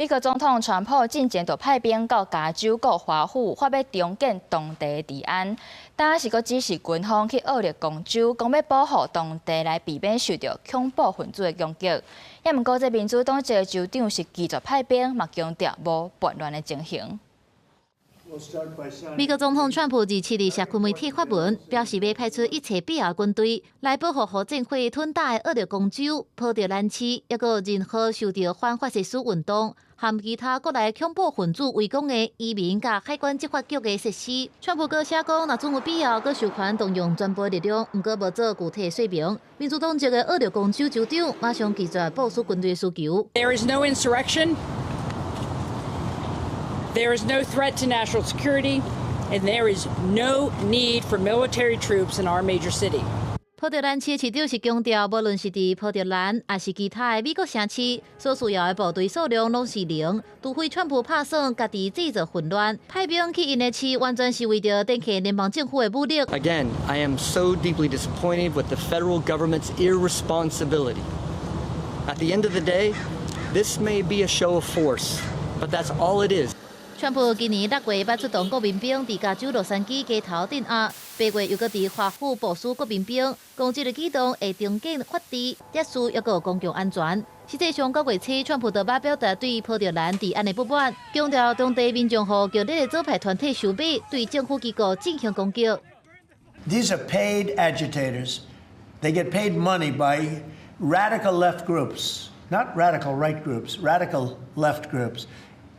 美國總統川普進前就派兵到加州佮華府，發欲重建當地的治安。但是閣指示軍方去奧勒岡州，講欲保護當地來避免受著恐怖分子的攻擊。也毋過，這民主黨籍的州長是拒絕派兵，嘛強調無叛亂的情形。美國總統川普27日社群媒體發文，表示欲派出一切必要軍隊來保護予戰火吞打的奧勒岡州、波特蘭市，抑閣任何受著反法西斯運動含其他國內恐怖分子圍攻的移民佮海關執法局的設施。川普閣寫講，若準有必要，閣授權動用全部力量，毋過無做具體說明。民主黨籍的奧勒岡州州長馬上拒絕部署軍隊的需求。 There is no insurrection. There is no threat to national security, and there is no need for military troops in our major city. 波特蘭市市長是強調，無論是佇波特蘭，抑是其他的美國城市，所需要的部隊數量攏是零。除非川普拍算家己製造混亂，派兵去𪜶的市，完全是為著展現聯邦政府的武力。 Again, I am so deeply disappointed with the federal government's irresponsibility. At the end of the day, this may be a show of force, but that's all it is. 川普今年6月捌出動國民兵佇加州洛杉磯街頭鎮壓，8月又閣佇華府部署國民兵，講這个舉動會重建法治、秩序，抑閣公共安全。實際上9月初，川普就捌表達對波特蘭治安的不滿，強調當地民眾予強烈的左派團體收買，對政府機構進行攻擊。 These are paid agitators. They get paid money by radical left groups, not radical right groups, radical left groups.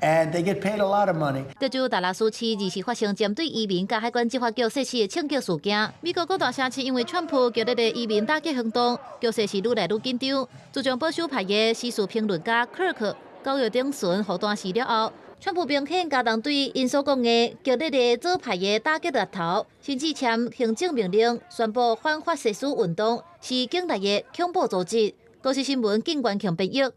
And they get paid a lot of money. 德州達拉斯市二時發生針對移民佮海關執法局設施的槍擊事件。美國各大城市因為川普強烈的移民打擊行動，局勢是愈來愈緊張。自從保守派的時事評論家柯克9月頂旬予彈死了後，川普明顯加重對𪜶所講的強烈的左派的打擊力頭，甚至簽行政命令宣布反法西斯運動是境內的恐怖組織。公視新聞，靳元強編譯。